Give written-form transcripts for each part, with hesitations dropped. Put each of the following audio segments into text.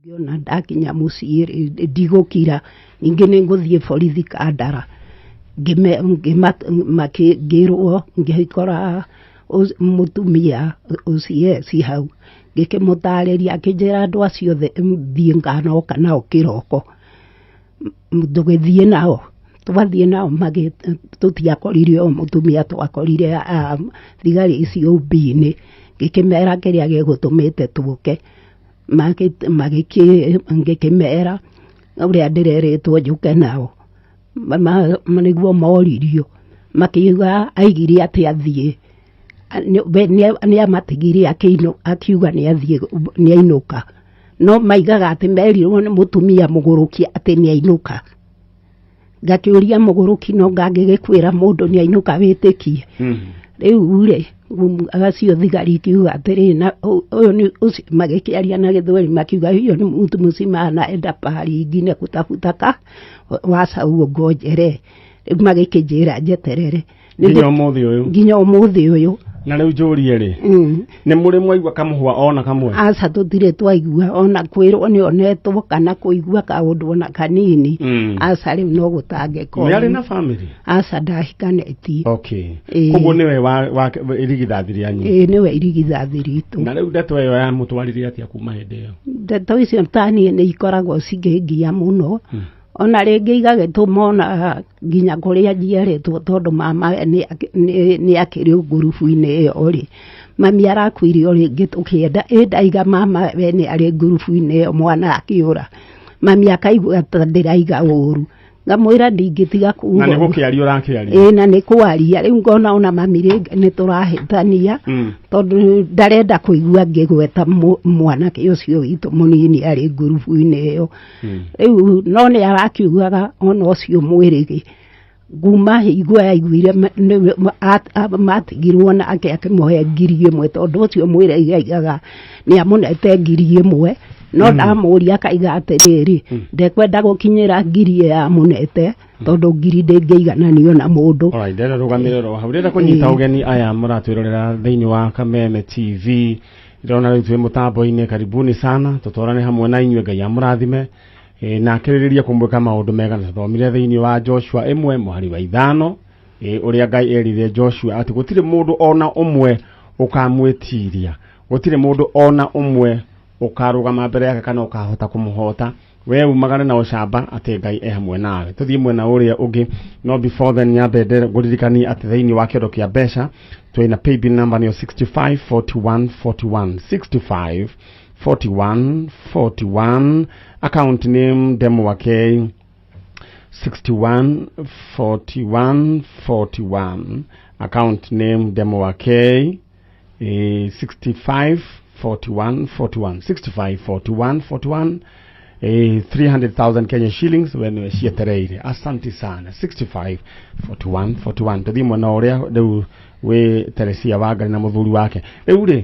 Ngĩona ndakinya mũciĩ rĩ, ndigũkira, ningĩ nĩ ngũthiĩ borithi Kandara. Ngĩrwo ngĩkora mũtumia OCS hau, ngĩkĩmũtarĩria, akĩnjĩra andũ acio othe thiĩ nganoka nao kĩroko. Tũgĩthiĩ nao, twathiĩ nao tũtiakorire ũyũ mũtumia, twakorire thigari icio OB-inĩ. Ngĩkĩmera kĩrĩa gĩgũtũmĩte tũke. Ngĩkĩmera ũrĩa ndĩrerĩtwo njũke nao, nĩguo moririo, makiuga aigire atĩ athiĩ, nĩ amatigire akiuga nĩ athiĩ, nĩ ainũka, no maigaga atĩ merirwo nĩ mũtumia mũgũrũki atĩ nĩ ainũka. Ngakĩũria mũgũrũki no ngangĩgĩkwĩra mũndũ nĩ ainũka wĩtĩkie? Rĩu rĩ, acio thigari ikiuga atĩrĩ, na ũyũ nĩ ũcio, magĩkĩaria na Gĩthweri makiuga, huyo ni mtu mzima anaenda pahali ingine kutafuta ka wacha uongojeree. Rĩu magĩkĩnjĩra njeterere. Nginya ũmũthĩ ũyũ? Nginya ũmũthĩ ũyũ. Na rĩu njũrie rĩ, nĩ mũrĩ mwaigua kamũhwa ona kamwe? Aca, tũtirĩ twaigua ona kwĩrwo nĩ onetwo kana kũigua kaũndũ ona kanini. Aca, rĩu no gũtangĩka. Nĩ arĩ na family? Aca, ndahikanĩtie. Okay. Koguo nĩwe wa irigithathi rĩanyu? Ĩĩ, nĩwe irigithathi ritũ. Na rĩu ndeto ĩyo yamũtwarire atĩa kuma hĩndĩ ĩyo? Ndeto icio taniĩ nĩ ikoragwo cikĩngia mũno, ona rĩngĩ igagĩtũma ona nginya kũrĩa njiarĩtwo, tondũ mama nĩ akĩrĩ ngurubu-inĩ ĩyo rĩ, mami arakuire o rĩngĩ tũkĩenda ĩ ndaiga mama we nĩ arĩ ngurubu-inĩ ĩyo, mwana akĩũra, mami akaigua ta ndĩraiga ũru, ngamwĩra ndingĩtiga kuga. Na nĩ gũkĩaria ũrakĩaria? Ĩĩ, na nĩ kwaria. Rĩu ngona ona mami rĩngĩ nĩ tũrahĩtania, tondũ ndarenda kũigua ngĩgweta mwanake ũcio witũ mũnini arĩ ngurubu-inĩ ĩyo. Rĩu no nĩ arakiugaga ona ũcio mwĩrĩgĩ nguma hingo yaiguire matigirwo nake akĩmũhe 1,000, tondũ ũcio mwĩrĩgĩ aigaga nĩ amũnete 1,000, no ndamũria akaiga atĩrĩrĩ, ndekwenda gũkinyĩra ngiri ĩyo amũnete, tondũ ngiri ndĩngĩigananio na mũndũ. Alright, ndĩrenda rũgamĩrĩro ro hau, ndĩrenda kũnyita ũgeni aya mũratwĩrorera thĩinĩ wa Kameme TV. Ndĩrona rĩu twĩ mũtambo-inĩ. Karibuni sana, tũtwarane hamwe na inyuĩ. Ngai amũrathime. Na akĩrĩrĩria kũmwĩka maũndũ mega. Na tũthomire thĩinĩ wa Joshua 1 mũhari wa 5, ũrĩa Ngai erire Joshua atĩ gũtirĩ mũndũ ona ũmwe ũkamwĩtiria, gũtirĩ mũndũ ona ũmwe ũkarũgama mbere yake kana ũkahota kũmũhota. We umagare na ũcamba atĩ Ngai e hamwe nawe. Tũthiĩ mwena ũrĩa ũngĩ, no before then nyambe ngũririkanie atĩ thĩinĩ wa kĩondo kĩa mbeca twĩna paybill number nĩyo 65 41 41, 65 41 41, account name Ndemwa K, 61 41 41, account name Ndemwa K, 65 41 41, 65 41 41, 300,000 Kenya shillings we nĩwe cietereire. Asante sana. 65 41 41. Tũthiĩ mwena ũrĩa rĩu wĩ Teresia Wangari na mũthuri wake rĩu rĩ,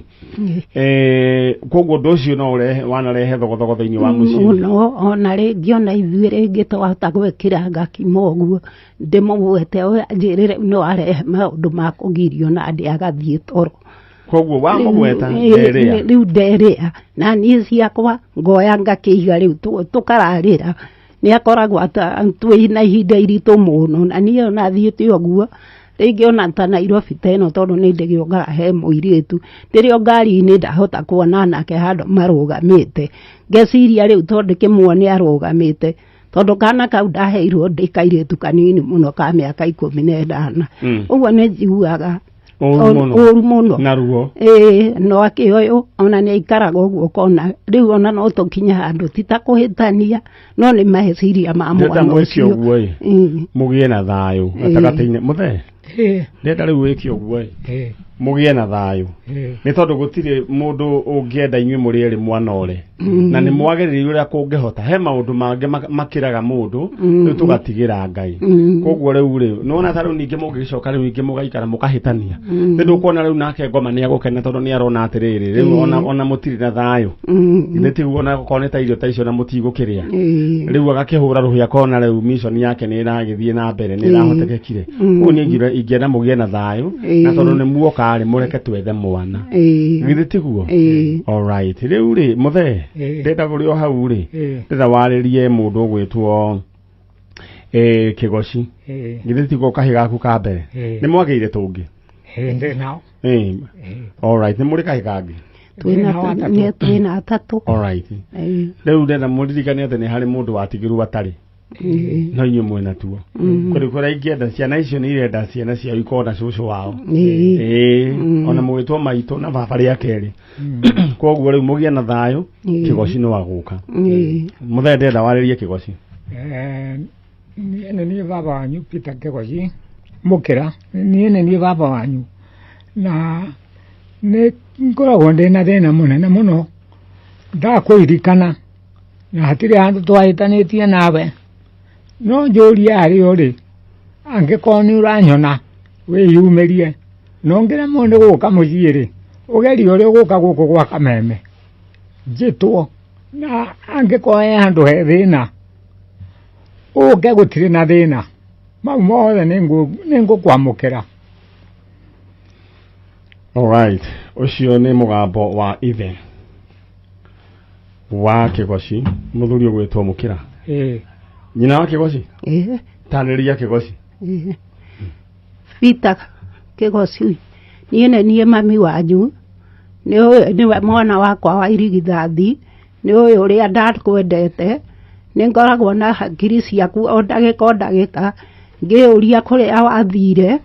koguo ũndũ ũcio no ũrehe wanarehe thogothogo thĩinĩ wa mũciĩ? Mũno, ona rĩngĩ ona ithuĩ rĩngĩ twahota gwĩkĩra ngakima ũguo ndĩmũgwete ũyũ anjĩrĩre no arehe maũndũ ma kũgirio na ndĩ agathiĩ toro. Koguo wamũgweta nderĩa? Rĩu nderĩa na niĩ ciakwa ngoya ngakĩiga, rĩu tũkararĩra nĩ akoragwo twĩ na ihinda iritũ mũno. Na niĩ ona thiĩte ũguo rĩngĩ ona ta Nairobi ta ĩno, tondũ nĩ ndĩgĩũkaga he mũirĩtu, ndĩrĩ o ngari-inĩ ndahota kuona anake handũ marũgamĩte, ngeciria rĩu tondũ ndĩkĩmuone arũgamĩte, tondũ kana kau ndaheirwo ndĩ kairĩtu kanini mũno ka mĩaka 15. Ũguo nĩ njiguaga ũru mũno. Ũru mũno. Na ruo. Ĩĩ, no akĩ ũyũ ona nĩ aikaraga ũguo ũkona rĩu ona no tũkinye handũ ti ta kũhĩtania, no nĩ meciria ma ndĩrenda mwana mwĩke ũcio. Ũguo ĩ, mũgĩe na thayũ gatagatĩ-inĩ mũthee. Ndĩrenda rĩu wĩke ũguo ĩ, mũgĩe na thayũ, nĩ tondũ gũtirĩ mũndũ ũngĩenda inyuĩ mũrĩ erĩ mwanore, na nĩ mwagĩrĩire ũrĩa kũngĩhota. He maũndũ mangĩ makĩraga mũndũ, rĩu tũgatigĩra Ngai. Koguo rĩu rĩ, nĩwona ta rĩu ningĩ mũngĩgĩcoka rĩu ningĩ mũgaikara mũkahĩtania, nĩ ndũkuona rĩu nake ngoma nĩ agũkena, tondũ nĩ arona atĩrĩrĩ, rĩu ona mũtirĩ na thayũ. Githĩ tiguo? Ona okorwo nĩ ta irio ta icio na mũtigũkĩrĩa, rĩu agakĩhũra rũhĩ akona rĩu mission yake nĩ ĩragĩthiĩ na mbere, nĩ ĩrahotekekire. Koguo niĩ ingĩenda mũgĩe na thayũ, na tondũ nĩ muoka agũka rĩ mũreke twethe mwana Ĩĩ. githĩ tiguo Ĩĩ. alright rĩu rĩ mũthee Ĩĩ. ndĩrenda kũrĩ o hau rĩ Ĩĩ. ndĩrenda warĩrie mũndũ ũgwĩtwo kĩgoci Ĩĩ. githĩ tiguo kahĩ gaku ka mbere Ĩĩ. nĩ mwagĩire tũngĩ Ĩĩ, ndĩ nao. Ĩĩ. Ĩĩ. alright nĩ mũrĩ kahĩ kangĩ Twĩna Ndĩ nao atatũ. nĩ twĩna atatũ. alright Ĩĩ. rĩu ndĩrenda mũririkane atĩ nĩ harĩ mũndũ watigirwo atarĩ Ĩĩ. no inyuĩ mwĩna tuo Mm. kũrĩ kũrĩa ingĩenda ciana icio nĩ irenda ciana ciao ikorwo na cũcũ wao Ĩĩ. ĩĩ Mm. ona mũgĩtwo maitũ na baba rĩa kerĩ Mm. koguo rĩu mũgĩe na thayũ Ĩĩ. kĩgoci nĩ wagũka Ĩĩ. mũthee ndĩrenda warĩrie kĩgoci Niĩ nĩ niĩ baba wanyu Peter Kĩgoci Mũkĩra, niĩ nĩ niĩ baba wanyu, na nĩ ngoragwo ndĩ na thĩna mũnene mũno ndakũririkana na hatirĩ handũ twahĩtanĩtie nawe, no njũrie harĩ ũrĩ, angĩkorwo nĩ ũranyona wĩyumĩrie, na ũngĩremwo nĩ gũka mũciĩ rĩ, ũgerie ũrĩa ũgũka gũkũ gwa Kameme njĩtwo, na angĩkorwo he handũ he thĩna ũke gũtirĩ na thĩna, mau mothe nĩ ngũkwamũkĩra. Alright, ũcio nĩ mũgambo wa ithe wa kĩgoci mũthuri ũgwĩtwo Mũkĩra. Ĩĩ. Nyina wa kĩgoci? Ĩĩ. Tarĩria kĩgoci. Ĩĩ. Peter Kĩgoci, niĩ nĩ niĩ mami wanyu, nĩ ũyũ nĩwe mwana wakwa wa irigithathi, nĩ ũyũ ũrĩa ndakwendete, nĩ ngoragwo na hakiri ciaku o ndagĩka o ndagĩka, ngĩũria kũrĩa wathire,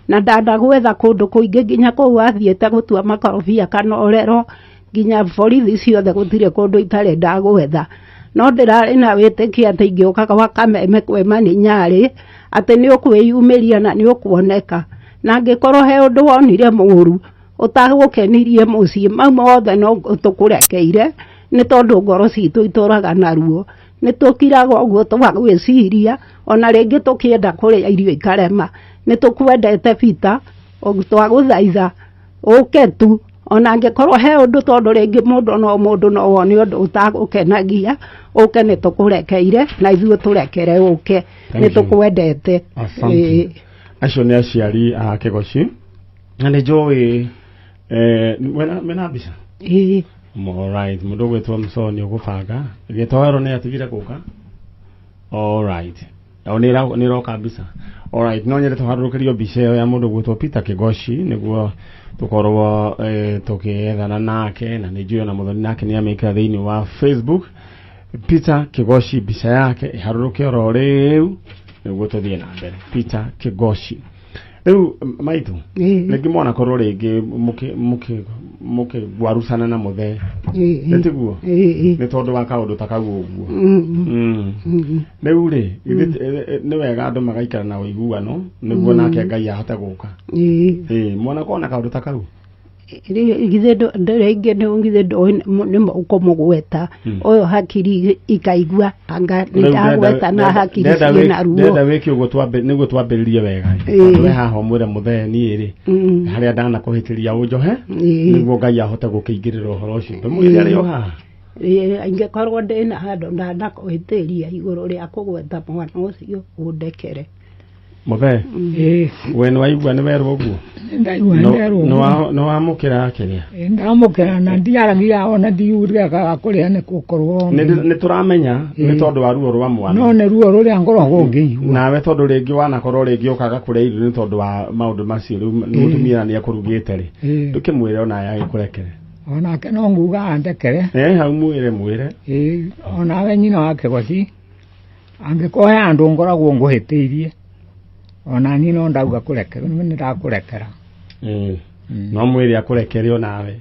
na ndandagwetha kũndũ kũingĩ nginya kũu wathiĩte gũtua makorobia kana orero, nginya borithi ciothe gũtirĩ kũndũ itarĩ ndagwetha. No ndĩrarĩ na wĩtĩkio atĩ ingĩũka gwa Kameme kwĩ Maninyarĩ, atĩ nĩ ũkwĩyumĩria na nĩ ũkuoneka. Na angĩkorwo he ũndũ wonire mũru, ũtagũkenirie mũciĩ, mau mothe no tũkũrekeire, nĩ tondũ ngoro citũ itũraga na ruo. Nĩ tũkiraga ũguo twagwĩciria, ona rĩngĩ tũkĩenda kũrĩa irio ikarema. Nĩ tũkwendete Peter, twagũthaitha ũke tu, ona angĩkorwo he ũndũ tondũ rĩngĩ mũndũ no wone ũndũ ũtagũkenagia, ũke nĩ tũkũrekeire na ithuĩ tũrekere ũke, Thank nĩ you. tũkwendete. Asante. Acio nĩ aciari a kĩgoci na nĩ njũĩ mena mbica? Ĩĩ. Alright, mũndũ ũgwĩtwo Msoni ũgũbanga gĩtoero nĩ atigire gũka. Alright. O nĩ ĩroka mbica. Alright, no nyende tũharũrũkĩrio mbica ĩyo ya mũndũ ũgwĩtwo Peter Kĩgoci nĩguo tũkorwo tũkĩethana nake, na nĩ njũĩ ona mũthoni nake nĩ amĩkĩra thĩinĩ wa Facebook. Peter Kĩgoci mbica yake ĩharũrũke oro rĩu nĩguo tũthiĩ na mbere. Peter Kĩgoci. Rĩu maitũ Ĩĩ. rĩngĩ mwana korwo rĩngĩ mũkĩgwarucana na mũthee. Ĩĩ. Nĩ tiguo? Ĩĩ. Nĩ tondũ wa kaũndũ ta kau ũguo. Mm. Mm. Mm. Rĩu rĩ, nĩ wega andũ magaikara na ũiguano nĩguo nake Ngai ahote gũka. Ĩĩ. Ĩĩ, mwana kona kaũndũ ta kau. Githĩ rĩngĩ githĩ nĩ ũkũmũgweta ũyũ hakiri ikaigua anga nĩ ndagweta na hakiri ciĩna ruo. Ndĩrenda wĩke ũguo nĩguo twambĩrĩrie wega. Ĩĩ. Tondũ we haha ũmwĩre mũthee niĩ rĩ, Mm. harĩa ndanakũhĩtĩria ũnjohe, Ĩĩ. nĩguo Ngai ahote gũkĩingĩrĩra ũhoro ũcio. Ndũmwĩre arĩ o haha. Ĩĩ, ingĩkorwo ndĩna handũ ndanakũhĩtĩria igũrũ rĩa kũgweta mwana ũcio ũndekere. Mũthee, Ĩĩ. we nĩ waigua nĩ werwo ũguo? Ndaigua nderwo ũguo. Nĩ wamũkĩra kĩrĩa? Ĩĩ, ndamũkĩra na ndiaragia ona ndiugaga kũrĩa nĩ gũkorwo Nĩ tũramenya nĩ Ĩĩ. tondũ wa ruo rwa mwana. No nĩ ruo rũrĩa ngoragwo ngĩigua. Nawe tondũ rĩngĩ wanakorwo rĩngĩ ũkaga kũrĩa irio nĩ tondũ wa maũndũ macio rĩu nĩ mũtumia nĩ akũrugĩte rĩ. Ĩĩ. Ndũkĩmwĩre onawe agĩkũrekere. Onake no nguga andekere. Hau mwĩre mwĩre. Ĩĩ, onawe nyina wa Kĩgoci angĩkorwo he handũ ngoragwo ngũhĩtĩirie ona niĩ no ndauga kũrekera, nĩ ndakũrekera. Ĩĩ. No mwĩre akũrekere onawe.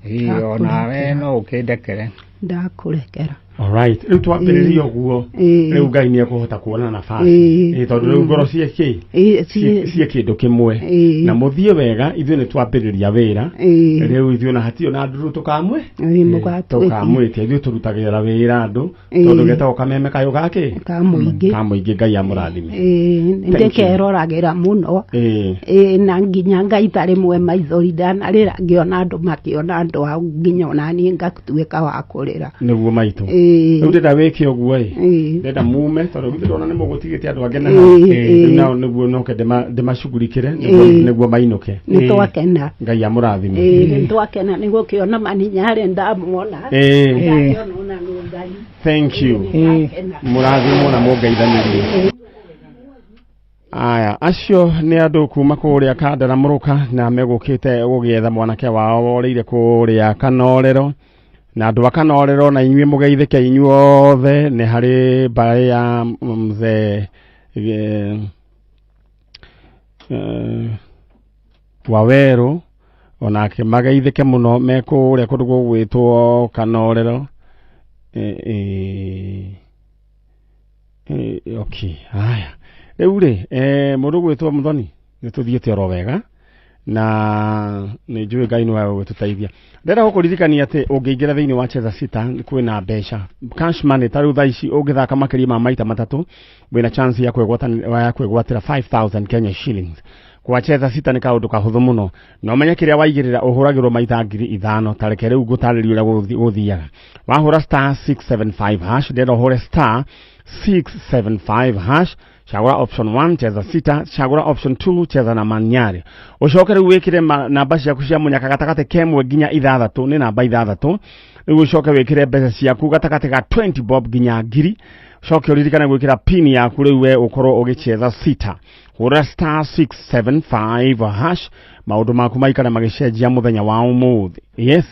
Ĩĩ, onawe no ũkĩndekere. Ndakũrekera. Alright, rĩu twambĩrĩria ũguo Ĩĩ. rĩu Ngai nĩ ekũhota kuona nafasi. Ĩĩ. Ĩĩ, tondũ rĩu ngoro ciĩ kĩ? Ĩĩ, Ciĩ kĩndũ kĩmwe. Ĩĩ. Na mũthiĩ wega, ithuĩ nĩ twambĩrĩria wĩra. Ĩĩ. Rĩu ithuĩ ona hatirĩ ona nduru tũkamwe. Ĩĩ, mũgatwĩtie. Tũkamwĩtia, ithuĩ tũrutagĩra wĩra andũ. Ĩĩ. Tondũ getagwo kameme kayũ gakĩ? Ka mũingĩ. Ka mũingĩ, Ngai amũrathime. Ĩĩ, Thank you. ndĩkeroragĩra mũno. Ĩĩ. Ĩĩ, na nginya ngaita rĩmwe maithori ndanarĩra ngĩona andũ makĩona andũ ao nginya ona niĩ ngatuĩka wa kũrĩra. Nĩguo maitũ. Ĩĩ. Rĩu ndĩrenda wĩke ũguo ĩ. Ndĩrenda mume tondũ githĩ ndona nĩ mũgũtigĩte andũ angĩ na hau. Rĩu nao nĩguo noke ndĩmacugurikĩre nĩguo mainũke. Nĩ twakena. Ngai amũrathime. Ĩĩ, nĩ twakena nĩ gũkĩona maninyarĩ ndamuona. Ndakĩona ona nĩ Ngai. Thank you. Ndakena. Mũrathimwo na mũngeithanĩrie. Aya, acio nĩ andũ kuma kũrĩa Kandara Mũrũka na megũkĩte gũgĩetha mwanake wao worĩire kũrĩa Kanorero. Na andũ a Kanorero na inyuĩ mũgeithĩke inyuothe nĩ harĩ mbarĩ ya mzee Wawerũ onake mageithĩke mũno me kũrĩa kũndũ gũgwĩtwo Kanorero. Okay, haya rĩu rĩ mũndũ gwĩtwo Mũthoni nĩ tũthiĩte oro wega na nĩ njũĩ Ngai nĩwe ũgũtũteithia. Ndĩrenda gũkũririkania atĩ ũngĩingĩra thĩinĩ wa Cheza Sita kwĩna mbeca cash money ta rĩu thaa ici ũngĩthaka makĩria ma maita matatũ wĩna chance ya kwĩgwata ya kwĩgwatĩra 5000 Kenya shillings. Kwa Cheza Sita nĩ kaũndũ kahũthũ mũno na ũmenye kĩrĩa waigĩrĩra ũhũragĩrwo maita 5000. Ta reke rĩu ngũtarĩrie ũrĩa gũthiaga. Wahũra star 675 hash, ndĩrenda ũhũre star 675 hash, chagũra option 1 Cheza Sita, chagũra option 2 Cheza na Manyari, ũcoke rĩu wĩkĩre namba ciaku cia mũnyaka gatagatĩ kemwe nginya ithathatũ, nĩ namba ithathatũ. Rĩu ũcoke wĩkĩre mbeca ciaku gatagatĩ ga 20 bob nginya ngiri, ũcoke ũririkane gwĩkĩra pin yaku. Rĩu we ũkorwo ũgĩcheza sita, hũra star 675 hash, maũndũ maku maikare magĩcenjia mũthenya wa ũmũthĩ. Yes,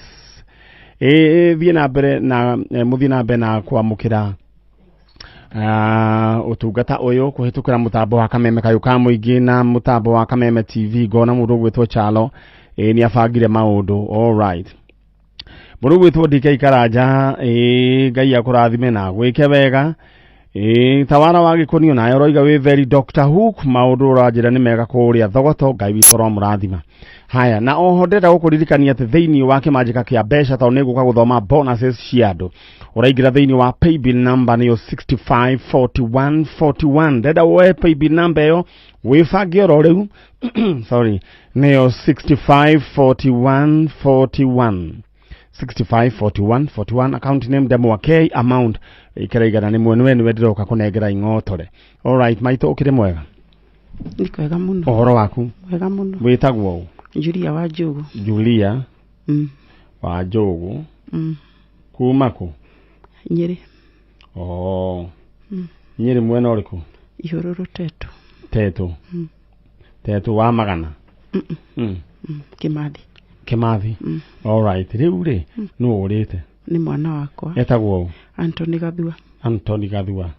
ĩ thiĩ na mbere na mũthiĩ na mbere na kwamũkĩra ũtungata ũyũ kũhĩtũkĩra mũtambo wa Kameme kayũ ka mũingĩ na mũtambo wa Kameme TV. Ngona mũndũ ũgwĩtwo Chalo nĩ abangire maũndũ. All right, mũndũ ũgwĩtwo DK Karanja, Ngai akũrathime na gwĩke wega. Tawara wa gĩkũnio nawe ũroiga wĩ very Dr. Hook, maũndũ ũranjĩra nĩ mega kũrĩa Thogoto, Ngai witũ ũromũrathima. Haya, na oho ndĩrenda gũkũririkania atĩ thĩinĩ wa kĩmanjĩka kĩa mbeca, tondũ nĩ ngũka gũthoma bonuses cia andũ, ũraingĩra thĩinĩ wa paybill number nĩyo 654141. Ndĩrenda woe paybill number ĩyo wĩbange oro rĩu, sorry, nĩyo 654141, 654141, account name Ndemwa K, amount ikĩra 100. Nĩwe ndĩroka kũnengera ing'otore. Alright, maitũ, ũkĩrĩ mwega? Nĩ kwega mũno. Ũhoro waku? Mwega mũno. Wĩtagwo ũ? Julia wa Njogu. Julia wa Njogu. Kuma kũ? Nyĩrĩ. Oh. Nyĩrĩ mwena ũrĩkũ? Ihũrũrũ Tetu. Tetu. Tetu wa magana. Kĩmathi. Kĩmathi. Alright, rĩu rĩ nũ ũrĩte? Nĩ mwana wakwa. Etagwo ũ? Anthony Gathua. Anthony Gathua.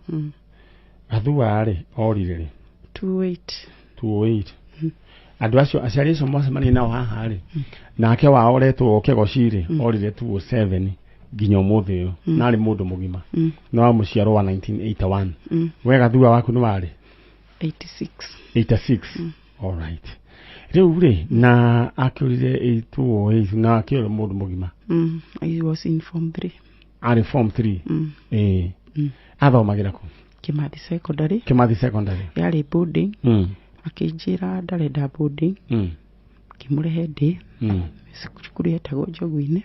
Gathua rĩ orire rĩ? 28. 208. Andũ acio, aciari acio mwacemania nao haha rĩ, nake wao ũretwo Kĩgoci rĩ orire 207 nginya ũmũthĩ ũyũ na arĩ mũndũ mũgima. Nĩ wa mũciaro wa 1981. We Gathua waku nĩ warĩ? 86. 86, alright. Rĩu rĩ na akĩũrire 208 na akĩũra mũndũ mũgima? I was in form 3. Arĩ form 3? Ĩĩ. Athomagĩra kũ? Kĩmathi Secondary. Kĩmathi Secondary. Yarĩ boarding. Akĩnjĩra ndarenda boarding. Ngĩmũrehe ndĩ cukuru yetagwo Njogu-inĩ.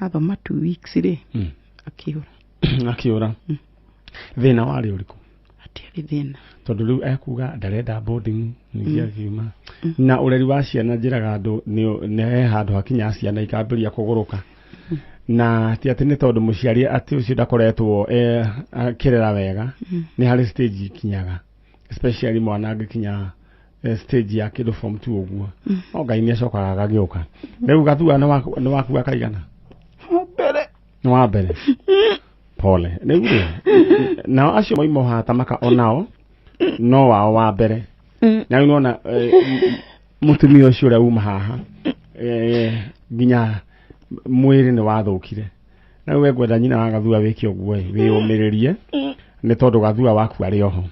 Athoma 2 weeks rĩ, akĩũra. Akĩũra. Thĩna warĩ ũrĩkũ? Hatiarĩ thĩna. Tondũ rĩu ekuga ndarenda boarding, ningĩ akiuma na ũreri wa ciana. Njĩraga andũ nĩ he handũ hakinya ciana ikambĩrĩria kũgũrũka, na ti atĩ nĩ tondũ mũciari atĩ ũcio ndakoretwo akĩrera wega. Nĩ harĩ stage ikinyaga, especially mwana angĩkinya stage ya kĩndũ form 2 ũguo. No Ngai nĩ acokaga agagĩũka. Rĩu Gathua nĩ waku akaigana? Mbere. Nĩ wa mbere. Pole. Rĩu rĩ nao acio moima haha maka onao no wao wa mbere. Na rĩu nona mũtumia ũcio ũrĩa uma haha nginya mwĩrĩ nĩ wathũkire. Na rĩu we ngwenda nyina wa Gathua wĩke ũguo ĩ, wĩyũmĩrĩrie nĩ tondũ Gathua waku arĩ oho.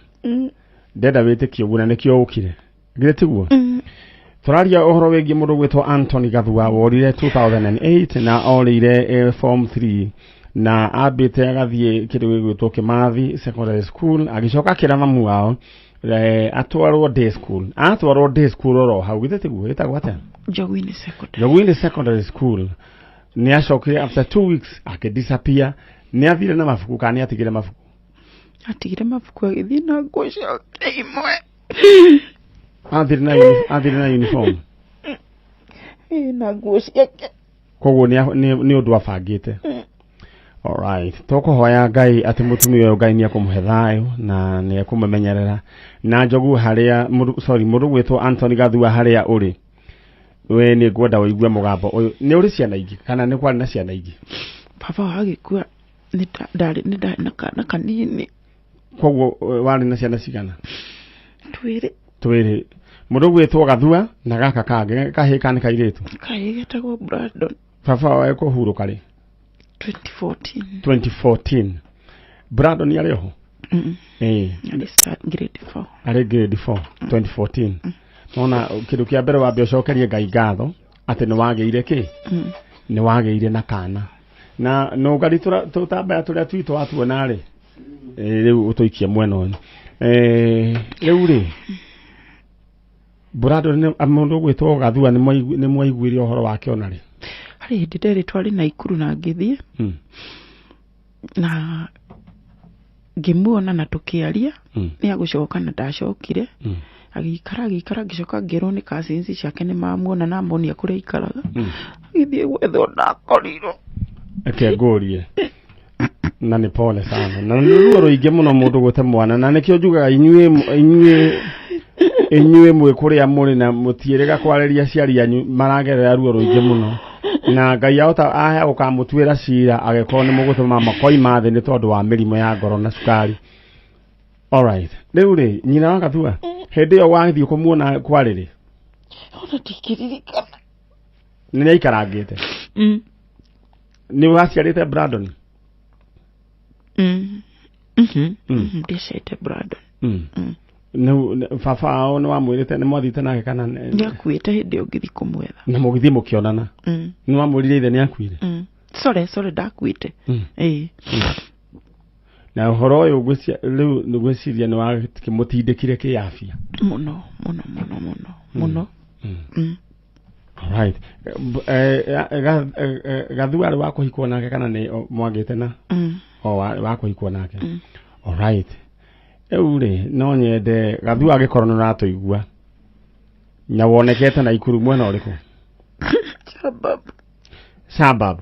Ndenda wĩtĩkie ũguo na nĩkĩo ũkire, githĩ tiguo? Tũraria ũhoro wĩgiĩ mũndũ gwĩtwo Anthony Gathua worire 2008 na orĩire form 3 na ambĩte agathiĩ kĩndũ gĩgwĩtwo Kĩmathi Secondary School, agĩcoka akĩra mamu wao atwarwo day school. Atwarwo day school oro hau, githĩ tiguo? Ĩtagwo atĩa? Njogu-inĩ Secondary. Njogu-inĩ Secondary School. Nĩ acokire after 2 weeks akĩ disappear. Nĩ athire na mabuku kana nĩ atigire mabuku? Atigire mabuku agĩthiĩ na nguo ciake imwe. Athire na uniform? Ĩ, na nguo ciake. Koguo nĩ ũndũ abangĩte. Alright, tũkũhoya Ngai atĩ mũtumia ũyũ Ngai nĩ ekũmũhe thayũ na nĩ ekũmũmenyerera. Na Njogu harĩa sorry, mũndũ gwĩtwo Anthony Gathua harĩa ũrĩ, we nĩ ngwenda ũigue mũgambo ũyũ. Nĩ ũrĩ ciana ingĩ kana nĩ kwarĩ na ciana ingĩ? Baba wao agĩkua nĩ ndarĩ nĩ ndarĩ na kana kanini. Koguo warĩ na ciana cigana? Twĩrĩ. Twĩrĩ. Mũndũ gwĩtwo Gathua na gaka kangĩ kahĩĩ kana nĩ kairĩtu? Kahĩĩ getagwo Brandon. Baba wao ekũhurũka rĩ? 2014. 2014. Brandon arĩ oho? Mm. Ĩĩ. Arĩ start grade 4. Arĩ grade 4 2014. Nona kĩndũ kĩa mbere wambe ũcokerie Ngai ngatho atĩ nĩ wagĩire kĩ? Nĩ wagĩire na kana. Na nũngari tũtambaya tũrĩa twitũ watuona rĩ, rĩu ũtũikie mwena ũyũ. Rĩu rĩ, Brandon nĩ mũndũ ũgwĩtwo Gathua nĩ mwaiguire ũhoro wake ona rĩ? Harĩ hĩndĩ nderĩ twarĩ Naikuru na ngĩthiĩ na ngĩmuona na tũkĩaria nĩ agũcoka na ndacokire. Agĩikara ngĩcoka ngĩrwo nĩ cousins ciake nĩ mamuona na amonia kũrĩa aikaraga. Agĩthiĩ gwethwo ndakorirwo. Reke ngũrie, na nĩ pole sana, na nĩ ruo rũingĩ mũno mũndũ gũte mwana, na nĩkĩo njugaga inyuĩ mwĩ kũrĩa mũrĩ na mũtiĩrĩga kwarĩria aciari anyu maragerera ruo rũingĩ mũno, na Ngai ahota aya gũkamũtuĩra cira agĩkorwo nĩ mũgũtũma makoima thĩ nĩ tondũ wa mĩrimũ ya ngoro na cukari. Alright, rĩu rĩ, nyina wa Gathua, hĩndĩ ĩyo wathiĩ kũmuona kwarĩrĩ? Ona ndingĩririkana. Nĩ aikarangĩte? Mm. Nĩ waciarĩte Brandon? Mm. Mhm. Ndiaciarĩte Brandon. Nĩ baba wao nĩ wamwĩrĩte nĩ mwathiĩte nake kana Nĩ akuĩte hĩndĩ ĩyo ngĩthiĩ kũmwetha. Na mũgĩthiĩ mũkĩonana? Mm. Nĩ wamwĩrire ithe nĩ akuire? Mm. Sorry, ndakuĩte. Ĩĩ. Na ũhoro ũyũ rĩu nĩ ngwĩciria nĩ wakĩmũtindĩkire kĩafia. Mũno mũno mũno mũno mũno. Alright. Gathua arĩ wa kũhikwo nake kana nĩ mwagĩte na? O wa kũhikwo nake. Alright, rĩu rĩ, no nyende Gathua angĩkorwo nĩ ũratũigua na wonekete na Ikuru mwena ũrĩkũ? Shabab. Shabab.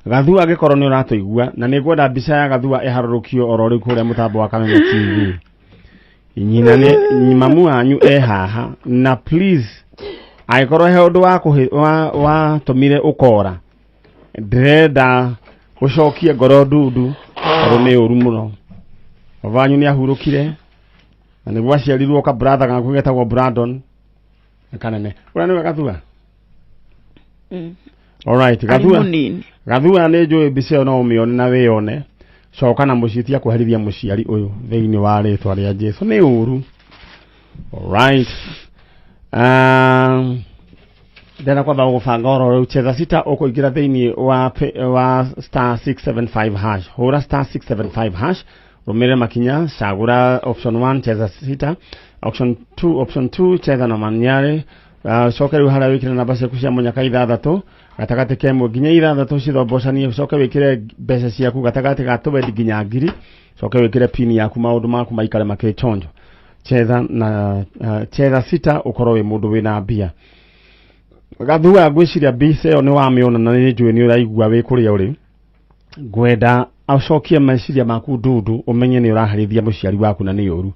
Gathua angĩkorwo nĩ ũratũigua, na nĩ ngwenda mbica ya Gathua ĩharũrũkio oro rĩu kũrĩa mũtambo wa Kameme TV. Nyina nĩ mamu wanyu e haha, na please angĩkorwo he ũndũ wa watũmire ũkora, ndĩrenda ũcokie ngoro ndundu tondũ nĩ ũru mũno. Baba wanyu nĩ ahurũkire na nĩguo aciarirwo ka brother gaku getagwo Brandon kanene ũrĩa nĩwe Gathua. Alright. Arĩ Gathua. Mũnini. Gathua, nĩ njũĩ mbica ĩyo no ũmĩone na wĩyone. Coka na mũciĩ, tia kweherithia mũciari ũyũ thĩinĩ wa rĩtwa rĩa Jesu, nĩ ũru. Alright, ndĩrenda kwamba gũbanga oro rĩu. Cheza sita, ũkũingĩra thĩinĩ wa star 675 hash, hũra star 675 hash, rũmĩrĩra makinya, cagũra option 1 cheza sita, option 2, option 2 cheza na manyare. Coke rĩu harĩa wĩkĩre namba ciaku cia mũnyaka ithathatũ gatagatĩ ka ĩmwe nginya ithathatũ cithombocanie, ũcoke wĩkĩre mbeca ciaku gatagatĩ ga twendi nginya ngiri, coke wĩkĩre pin yaku, maũndũ maku maikare makĩchonjo. Cheza na cheza sita, ũkorwo wĩ mũndũ wĩna mbia. Gathua, ngwĩciria mbica ĩyo nĩ wamĩona na nĩ njũĩ nĩ ũraigua wĩ kũrĩa ũrĩ. Ngwenda ũcokie meciria maku ndundu, ũmenye nĩ ũraherithia mũciari waku na nĩ ũru,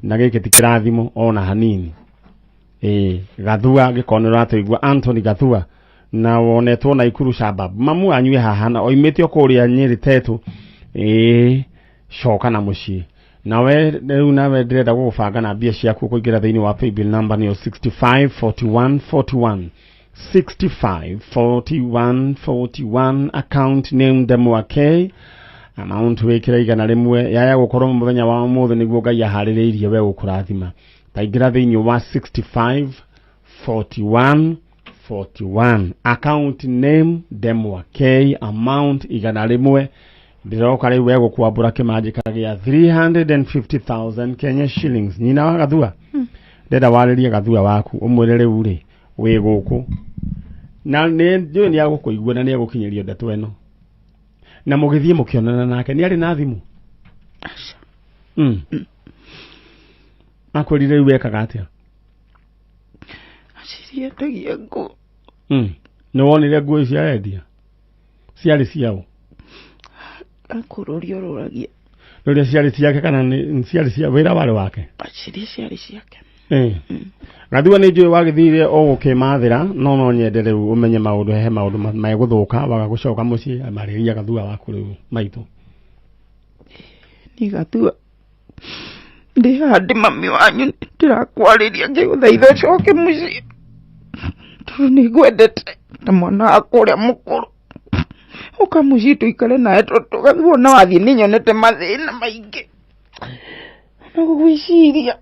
na gĩkĩ ti kĩrathimo ona hanini. Ĩĩ, Gathua, gĩkorwo nĩ ũratũigua, Anthony Gathua, na wonetwo na Ikuru Shabab, mamu wanyu e haha na oimĩte o kũrĩa Nyĩrĩ Tetũ. Ĩĩ, coka na mũciĩ. Nawe rĩu nawe ndĩrenda gũgũbanga na mbia ciaku kũingĩra thĩinĩ wa paybill number nĩyo 65 41 41, 65 41 41, account name Ndemwa K, amount wĩkĩre 100. Yaya gũkorwo mũthenya wa ũmũthĩ nĩguo Ngai aharĩrĩirie we gũkũrathima. Taingĩra thĩinĩ wa 65 41 41, account name Ndemwa K, amount 100. Ndĩroka rĩu we gũkwambũra kĩmanjĩka gĩa 350,000 Kenya shillings. Nyina wa Gathua, ndenda warĩrie Gathua waku, ũmwĩre rĩu rĩ wĩ gũkũ Na nĩ njũĩ nĩ agũkũigua na nĩ agũkinyĩria ndeto ĩno. Na mũgĩthiĩ mũkĩonana nake, nĩ arĩ na thimũ? Aca. Akwĩrire rĩu ekaga atĩa? Acirie endagia nguo. Nĩ wonire nguo icio arendia? Ciarĩ ciaũ? Akũrũria ũrũragia. Rĩrĩa ciarĩ ciake kana nĩ ciarĩ cia wĩra warĩ wake? Acirie ciarĩ ciake. Gathua nĩ njũĩ wagĩthire o gũkĩmathĩra, no no nyende rĩu ũmenye maũndũ, he maũndũ megũthũka waga gũcoka mũciĩ, marĩria Gathua waku rĩu maitũ. Niĩ Gathua ndĩ haha ndĩ mami wanyu, ndĩrakwarĩria ngĩgũthaitha ũcoke mũciĩ tondũ nĩ ngwendete ta mwana wakwa ũrĩa mũkũrũ. Ũka mũciĩ tũikare nawe tondũ Gathua ona wathiĩ nĩ nyonete mathĩna maingĩ na gũgwĩciria.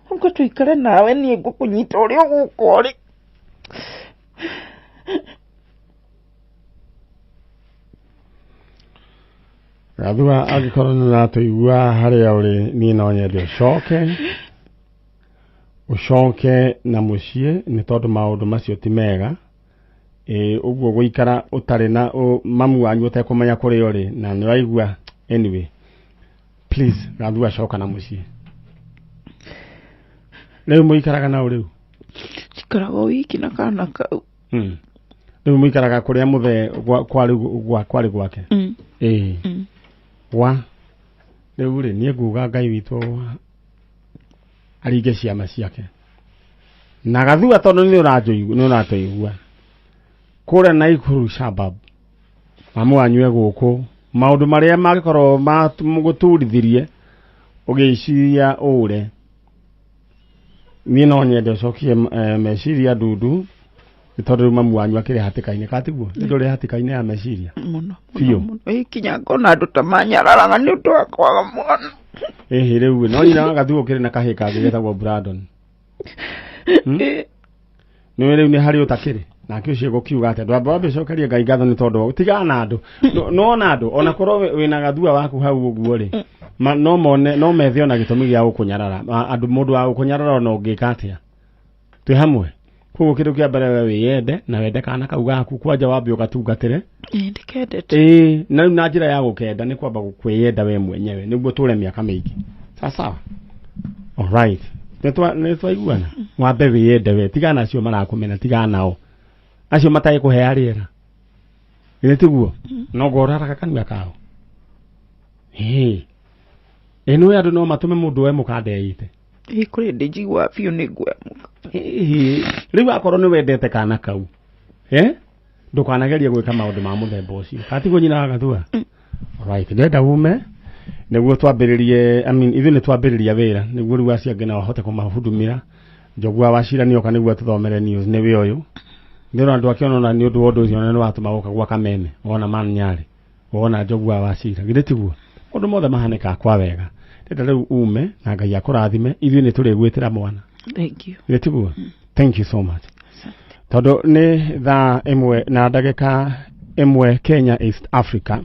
Ũka tũikare nawe niĩ ngũkũnyita ũrĩa ũgũka ũrĩ. Gathua angĩkorwo nĩ ũratũigua harĩa ũrĩ, niĩ no nyende ũcoke ũcoke na mũciĩ nĩ tondũ maũndũ macio ti mega. Ĩ ũguo gũikara ũtarĩ na mamu wanyu ũtekũmenya kũrĩa ũrĩ na nĩ ũraigua. Anyway, please Gathua, coka na mũciĩ. Rĩu mũikaraga nao rĩu? Njikaraga o wiki na kana kau. Rĩu mũikaraga kũrĩa mũthee kwarĩ kwarĩ gwake? Mm. Ĩĩ. Wa rĩu rĩ, niĩ nguga Ngai witũ aringe ciama ciake na Gathua, tondũ nĩ ũranjũigua, nĩ ũratũigua kũrĩa Naikuru Shabab, mamu wanyu e gũkũ. Maũndũ marĩa mangĩkorwo magũturithirie ũgĩciria ũre, niĩ no nyende ũcokie meciria ndundu, nĩ tondũ rĩu mamu wanyu akĩrĩ hatĩka-inĩ, katiguo nĩ ndũrĩ hatĩka-inĩ ya meciria? Mũno. Biũ. Mũno. Ĩ kinya ngona andũ ta manyararaga nĩ ũndũ wa kwaga mwana. Ĩhĩ, rĩu no nyina wa Gathua ũkĩrĩ na kahĩ kangĩ getagwo Brandon. Ĩ. Nĩwe rĩu nĩ harĩ ũtakĩrĩ nake ũcio gũkiuga atĩ andũ amba wambe ũcokerie Ngai ngatho nĩ tondũ tigana na andũ. No na andũ ona korwo wĩna Gathua waku hau ũguo rĩ, no mone no methe ona gĩtũmi gĩa gũkũnyarara. Andũ mũndũ wa gũkũnyarara ona ũngĩka atĩa, twĩ hamwe. Koguo kĩndũ kĩa mbere, we wĩyende na wende kana kau gaku kwanja, wambe ũgatungatĩre. Ĩ, ndĩkendete. Ĩĩ, na rĩu na njĩra ya gũkenda nĩ kwamba kwĩyenda we mwenyewe nĩguo tũre mĩaka mĩingĩ. Sawa sawa, alright, nĩ twaiguana. Wambe wĩyende we, tigana acio marakũmena, tigana nao acio matarĩ kũhea rĩera, githĩ tiguo? No ngoraraga kanua kao. Ĩĩ, ĩ nĩ andũ no matũme mũndũ we mũkandeite. Ĩ, kũrĩ ndĩ njiguaga biũ nĩ nguoya mũka. Ĩhĩ, rĩu akorwo nĩ wendete kana kau, eh, ndũkanagerie gwĩka maũndũ ma mũthemba ũcio, katiguo nyina wa Gathua? Alright, ndĩrenda ume nĩguo twambĩrĩrie, I mean, ithuĩ nĩ twambĩrĩria wĩra nĩguo rĩu acio angĩ nao ahote kũmahudumĩra. Njogua wa Cira nĩoka nĩguo atũthomere news, nĩwe ũyũ. Ndĩrona andũ akĩona ona nĩ ũndũ wa ũndũ ũcio nĩ watũma gũka gwa Kameme, wona man Nyarĩ, wona Njogua wa Cira, githĩ tiguo? Maũndũ mothe mahanĩkaga kwa wega. Ndĩrenda rĩu ume na Ngai akũrathime, ithuĩ nĩ tũrĩgwĩtĩra mwana. Thank you. Githĩ tiguo? Thank you so much. Tondũ nĩ thaa 1 na ndagĩka 1 Kenya, East Africa,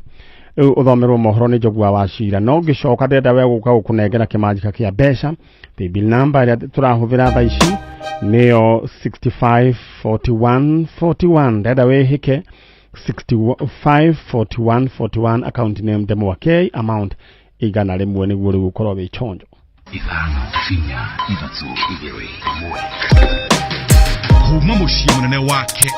rĩu ũthomerwo mohoro nĩ Njogua wa Cira. No ngĩcoka ndĩrenda we gũka gũkũnengera kĩmanjĩka kĩa mbeca. Paybill number ĩrĩa tũrahũthĩra thaa ici nĩyo 654141. Ndĩrenda wĩhĩke 654141, account name Ndemwa K, amount 100, nĩguo rĩu ũkorwo wĩ chonjo. 5 4 3 2 1. Kuma mũciĩ mũnene wake.